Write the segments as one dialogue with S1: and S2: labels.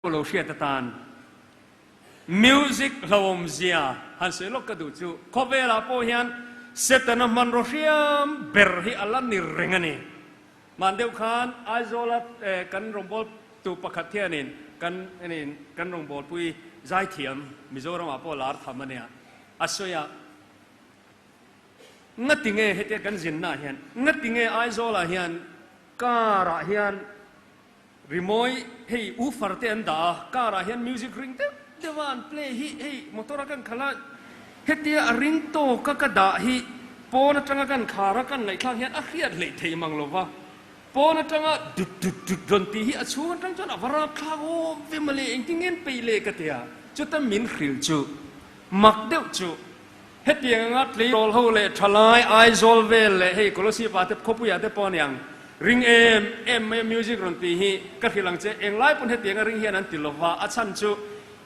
S1: Lo hriat atan music hlauhawm zia han sawi lawk ka duh chu khawvelah pawh hian Setana hmanraw hriam ber hi a la ni reng a ni. Hman deuh khan Aizawla kan rawngbawltu pakhat hianin kan kan rawngbawlpui zaithiam Mizoramah pawh lar tham a nia a sawi a, Ngati nge hetia kan zinnaah hian ngati nge Aizawlah hian car ah hian Rimawi hei woofer te an dah a, car ah hian music ring deuh deuh a an play hi hei motor a kan khalh a, hetia a ring tawk a ka dah hi pawn atanga kan khar a kan ngaihthlak hian a hriat hleih theih mang lo va, pawn atanga dut dut dut rawn tih hi a chhung atang chuan a va rapthlak awm ve mawle engtin nge an peih leh ka ti a, chuta min hrilh chu mak deuh chu Hetiang anga tleirawl ho leh thalai Aizawl vel leh hei Kolosip ah te khawpui ah te pawh aniang ring em em mai a music rawn tih hi ka hrilh ang che englai pawn hetiang a ring hian an ti lova a chhan chu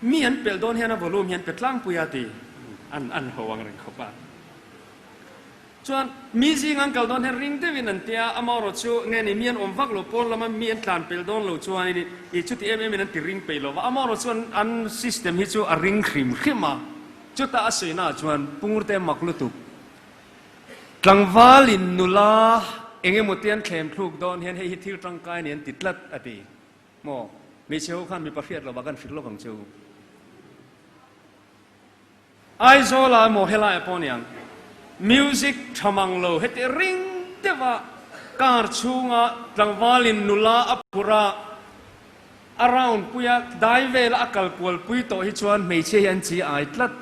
S1: mi an pelh dawn hian a volume hian pe tlangpui a ti an an ho ang reng khawp a chuan mi zing an kal dawn hian ring deuhin an tia amaherawh chu nge ni mi an awm vak lo pawn lama mi an tlan pelh dawn lo chuan i chuti em em in an ti ring peih lova amaherawh chuan an system hi chu a ring hrim hrim a. Chutah a sawina ah chuan Pungurte mak lutuk tlangvalin nula eng emaw te an thlem thluk dawn hian hei hi thil tangkai ni an ti tlat a ti. Maw? Hmeichhe ho khan mipa hriat lovah kan hrilh lawk ang che u. Aizawla emaw helaiah pawh niang music tha mang lo heti ring deuha car chhunga tlangvalin nula a phur a, A round puia dai vela a kal kual pui tawh hi chuan hmeichhia hi an chi ai tlat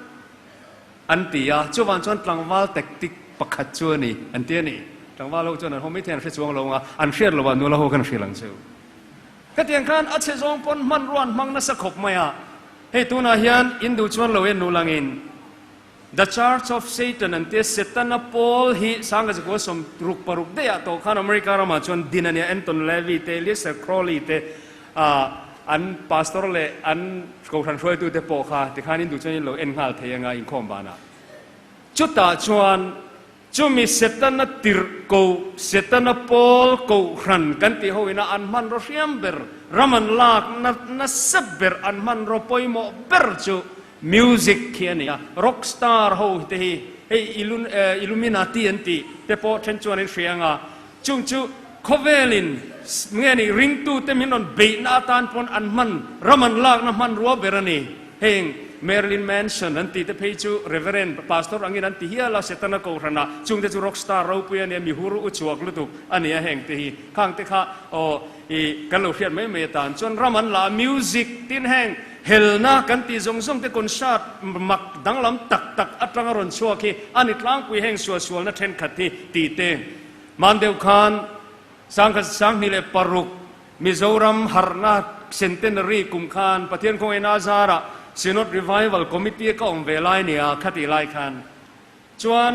S1: an ti a, chuvang chuan tlangval tactic pakhat chu a ni an ti a ni. Tlangval ho chuan an haw maithei an hre chuang lo ang a, an hriat loh ah nula ho khan hrilh ang chu. Khatiang khan a chhe zawng pawn hmanrua an hmang nasa khawp mai a, hei tunah hian in duh chuan lo en nul angin The Church of Satan an tia Setana pawl hi Sangkazakua 66 daih ah tawh khan America ramah chuan din a nia Anton LaVey te Lester Crowley te an pastor leh an kohhran hruaitu te pawh kha tikhan in duh chuan in lo en nghal thei anga inkhawm banah chutah chuan chumi Setana tirh ko Setana pawl kohhran kan tih ho ina an hmanraw hriam ber ram an lak na nasa ber an hmanraw pawimawh ber chu Music khi a ni a, rock star ho te hi hei Illuminati an tih te pawh then chuan an hria ang a, chung chu khawvelin nge ni ringtute min rawn beihna atan pawn an hman ram an lakna hmanrua ber a ni. Heng Marilyn Manson an tih te phei chu Reverend, Pastor angin an ti hial a, Setana kohhranah chungte chu rock star ropui a nia, mihur u chhuak lutuk a ni a heng te hi. Khang te kha aw i kan lo hriat mai mai atan chuan ram an la a, music tin heng Helna kan tih zawng zawng te concert mak danglam tak tak atanga rawn chhuak hi a ni tlangpui heng sualsualna thenkhat hi tih te. Hman deuh khan Sangkhat 2006 Mizoram harhna centenary kum khan Pathian khawngaihna azarah Synod Revival Committee ka awm ve lai nia khatih lai khan chuan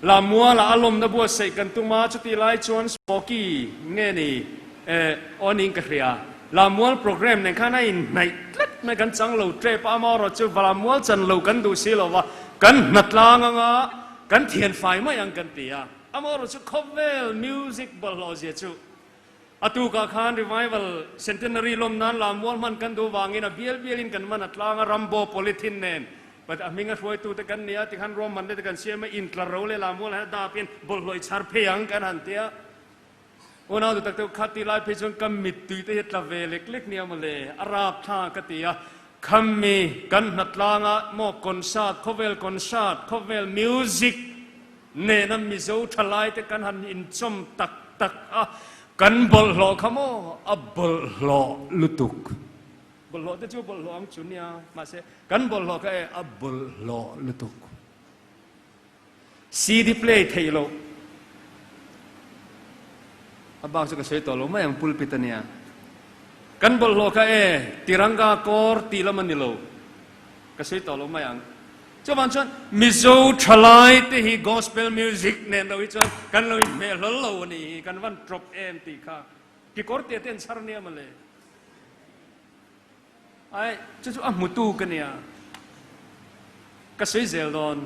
S1: Lamuala a lawmna buatsaih kan tum a, chutih lai chuan Smoky nge ni eh aw niin ka hria. Lamual programme nen khan a inhnaih tlat mai, kan chang lo tep a, amaherawh chu Lamual chan lo kan duh si lo va, kan hna tlang anga kan thian fai mai ang kan ti a, amaherawh chu khawvel music bawlhhlawh zia chu a tukah khan Revival Centenary lawm nan Lamual hman kan duh vangin a bial bialin kan man a tlang a, Rambo polythene nen But a hminga hruaitute kan nia tikhan ruahman te kan siam a, intlar ro leh lammual hian a dap in bawlhhlawh i chhar phei ang kan han tia. Unau duh tak te kha ti lai phei chuan ka mittui te hi tla ve lek lek nia mawle, a rap thla ka ti a. Khammi kan hnatlanga maw concert, khawvel concert, khawvel music nena Mizo thalai te kan han inchawm tak tak a, kan bawlhhlawh kha maw a bawlhhlawh lutuk. Bawlhhlawh te chu bawlhhlawh ang chu nia, mahse kan bawlhhlawh kha e a bawlhhlawh lutuk. CD play theih loh a bak chu ka sawi tawh lo mai ang pulpit a nia. Kan bawlhhlawh kha e tiranga kawr tih lam a ni lo, ka sawi tawh lo mai ang. Chuvang chuan Mizo thalai te hi gospel music nen lo hi chuan kan lo inhmeh hlawl lo a ni hi, kan van trawp em tih kha. Kekawr te te an chhar nia mawle. Ai, chu chu a hmutu ka nia. Ka sawi zel dawn.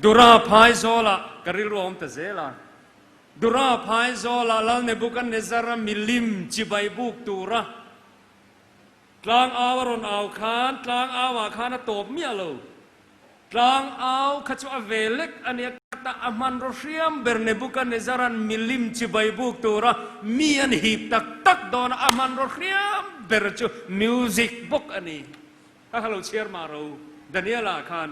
S1: Dura phai zawlah ka rilru a awm ta zel a. Dura phai zawlah Lal Nebuchadnezzar-a milim chibai buk tura. Tlang au a rawn au khan tlang au ah khan a tawp miah lo. Tlang au kha chu a ve lek a nia ta a hmanraw hriam ber Nebuchadnezzar-a'n milim chibai buk tura mi an hip tak tak dawn a, a hmanraw hriam ber chu music bawk a ni. Kha kha lo chhiar mah ro Daniel-ah khan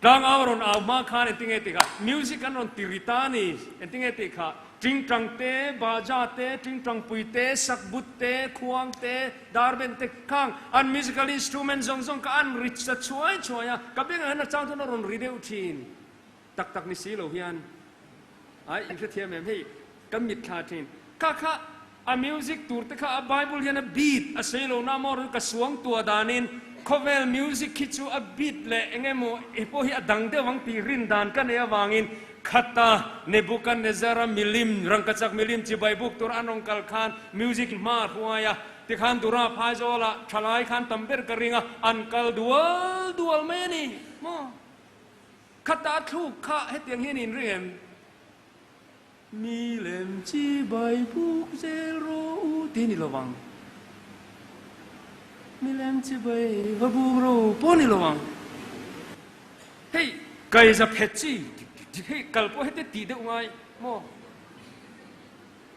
S1: Tlang au rawn au hma khan engtinge tih kha music an rawn ti ri ta a ni. Engtinge tih kha tingtang te, baja te, tingtang pui te, sakbut te, khuang te, darben te khang an musical instrument zawng zawng kha an ri ta chhuai chhuai a, ka bengah hian a chang chuan a rawn ri deuh thin. Tak tak ni si lo hian ai in hrethiam em hei ka mitthla thin. Kha kha A music tur te kha a Bible hian a beat a sawi lo na maw ka suang tua danin khawvel music hi chu a beat leh eng emaw hi pawh hi a dang deuh ang tih rin dan ka nei avangin khata Nebuchadnezzar-a milim rangkachak milim chibai buk tur an rawn kal khan music hma a hruai a tikhan Dura phaizawlah thalai khan tam ber ka ring a an kal dual dual mai a ni maw khata a thluk kha hetiang hian in ring em? Mi lem chi bai buk zel rawh u tih ni lo vang. Mi lem chi bai va buk rawh u pawh ni lo vang. Hei kaiza phet chi hei kal pawh heti tih deuh ngai maw?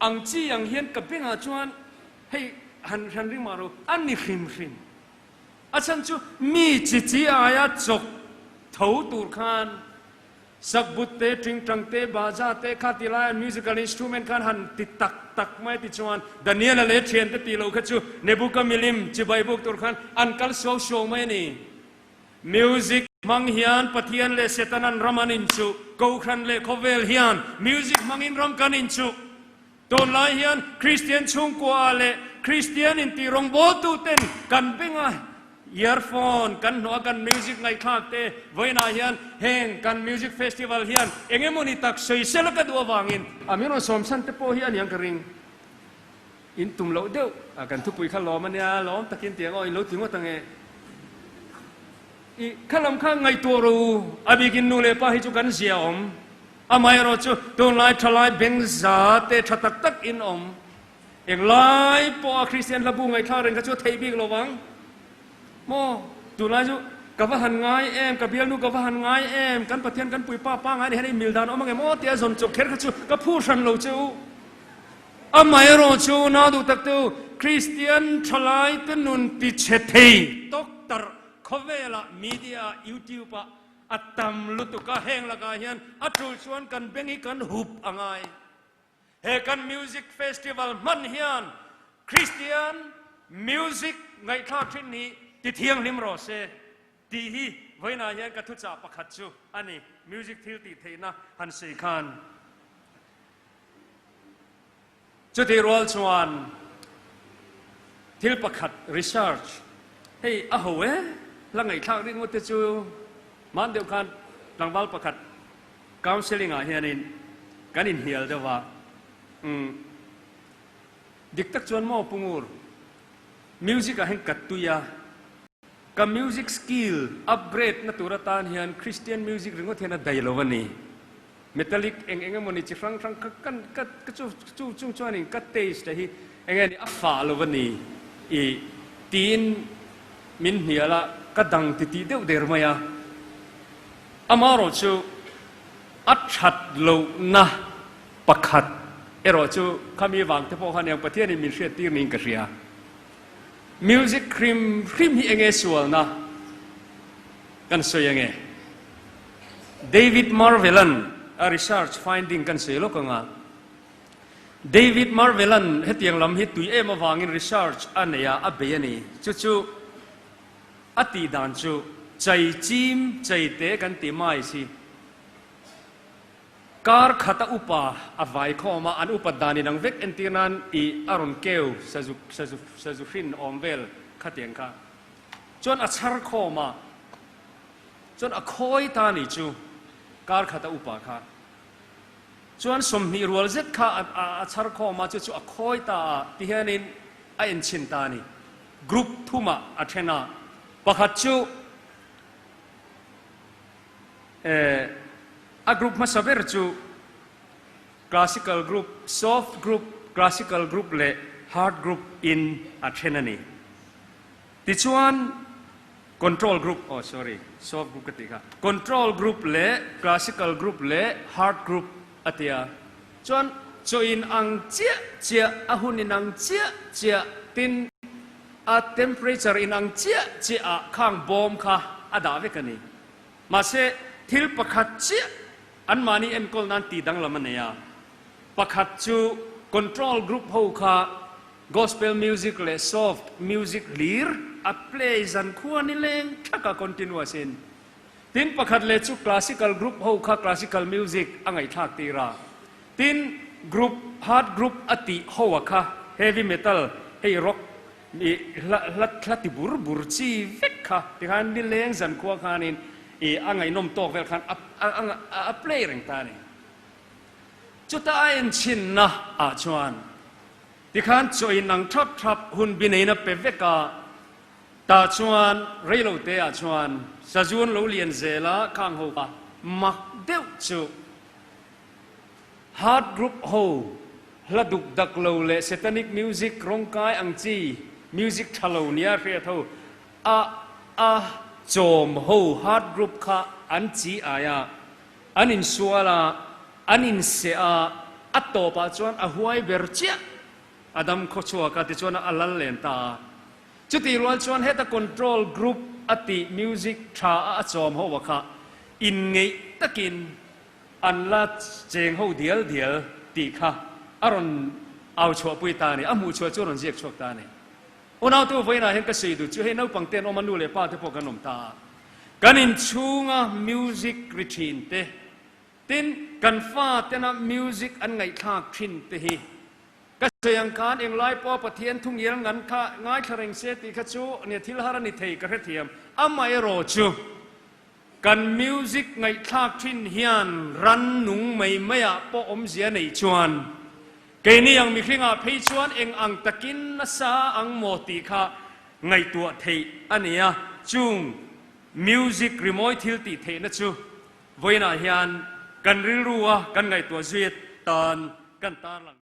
S1: Ang chi ang hian ka bengah chuan hei han han ring mah rawh a ni hrim hrim. A chhan chu mi chi chi aia chawk tho tur khan Sakbut te, tingtang te, baja te kha ti laia musical instrument khan han ti tak tak mai ti chuan Daniela leh thiante tih loh kha chu Nebuka milim chibai buk tur khan an kal suau suau mai a ni. Music hmang hian Pathian leh Satan an ram an inchuh, Kohhran leh khawvel hian music hmangin ram kan inchuh. Tunlai hian Kristian chhungkua ah leh Kristian intih rawngbawltu ten kan benga earphone kan hnawh a kan music ngaihthlak te vawiinah hian heng kan music festival hian eng emawni tak sawisel a ka duh avangin a min rawn sawmsan te pawh hi a niang ka ring. In tum loh deuh a kan thupui kha lawm a nia lawm takin tiang aw in lo ti ngawt ang e. I kha lam kha ngaihtuah rawh u a bikin nu leh pa hi chu kan zia awm. Amaherawh chu tunlai thalai beng za te tha tak tak in awm. Englai pawh a Kristian hla bu ngaihthlak reng kha chu a theih bik lo vang. Maw? Tunlai chu ka va han ngai em, ka bialnu ka va han ngai em, kan Pathian kan puipa pa ngai ni hian inmil dan awm ang em aw tia zawn chawp kher kha chu ka phu hran lo che u. Amaherawh chu nau duh tak te u, Kristian thalai te nun ti chhe thei tawk tarh khawvelah media ah youtube ah A tam lutuk a, heng lakah hian a tul chuan kan beng hi kan hup a ngai. He kan music festival hman hian Kristian music ngaihthlak thin hi ti thianghlim rawh se tih hi vawiinah hian ka thuchah pakhat chu a ni, music thil tih theihna han sawi khan. Chutih rual chuan thil pakhat research hei a ho e, hla ngaihthlak ringawt te chu hman deuh khan tlangval pakhat counselling ah hianin kan inhnial deuh a, umm dik tak chuan maw Pungur music ah hian ka tui a, ka music skill upgrade na tur atan hian Christian music ringawt hian a dai lo a ni. Metallic eng eng emawni chi hrang hrang kha kan ka ka chu chu chung chuanin ka taste hi eng nge ni a fah lo a ni i tiin min hnial a, ka dang ti tih deuh der mai a. Amaherawh chu a that lohna pakhat erawh chu khami vang te pawh khan eng Pathianin min hriat tir niin ka hria. Music hrim hrim hi eng nge sualna kan sawi ange? David Marvel-a'n a research finding kan sawi lawk ang a, David Marvel-a'n hetiang lam hi tui em avangin research a nei a, a bei a ni. Chu chu a tih dan chu chai chim chai te kan tih mai si. Kar khata upa a vai khawm a, an upat dan inang vek entir nan i a rawn keu sazu sazu sazu hrin awm vel khatiang kha chuan a chhar khawm a. Chuan a khawi ta ni chu kar khat a upa kha chuan 20 rual zet kha a chhar khawm a, chu chu a khawi ta a ti hianin a enchhin ta a ni. Group thumah a then a, pakhat chu eh a group hmasa ber chu classical group, soft group, classical group leh hard group in a then a ni. Tichuan, control group, oh sorry, soft group ka tih kha, control group leh classical group leh hard group a ti a. Chuan chaw in ang chiah chiah, a hun in ang chiah chiah, tin a temperature in ang chiah chiah ah khang bawm kha a dah vek a ni. Mahse, thil pakhat chiah anmahni enkawl nan tih danglam a nei a. Pakhat chu control group ho kha gospel music leh soft music hlir a play zan khua ni leng thak a continuous in. Tin pakhat leh chu classical group ho kha classical music a ngaihthlak tir a. Tin group hard group a tih ho a kha heavy metal hei rock ih hla hla hla ti bur bur chi vek kha tikhan nileng zan khua khanin ih a ngaihnawm tawk vel khan a a a play reng ta a ni. Chuta a enchhinna ah chuan tikhan chaw inang thap thap hun bi neina pe vek a, tah chuan reilo te ah chuan sazu an lo lian zel a, khang ho kha mak deuh chu hard group ho hla duk dak lo leh satanic music rawngkai ang chi music tha lo nia hriat ho a a chawm ho hard group kha an chi ai a. An insual a, an inseh a, a tawpah chuan a huai ber chiah a dam khaw chhuak a, tichuan a lal len ta a. Chutih rual chuan heta control group a tih music tha a a chawm ho a kha inngeih takin an la cheng ho dial dial tih kha a rawn au chhuahpui ta a ni, a hmuh chhuah chu a rawn ziak chhuak ta a ni. Unautu vawiinah hian ka sawi duh chu hei naupang te an awm a, nu leh pa te pawh kan awm ta a. Kan inchhunga music ri thin te, tin kan fa tena music an ngaihthlak thin te hi ka sawi ang khan englai pawha Pathian thu ngial ngan kha ngaithla reng se tih kha chu nia thil har a ni thei ka hrethiam. Amaherawh chu kan music ngaihthlak thin hian ran nung mai maiah pawh awmzia neih chuan keini ang mihringah phei chuan eng ang takin nasa ang maw tih kha Ngaihtuah theih a ni a, chung music rimawi thil tih theihna chu vawiinah hian kan rilru a kan ngaihtuah zui atan kan tarlang.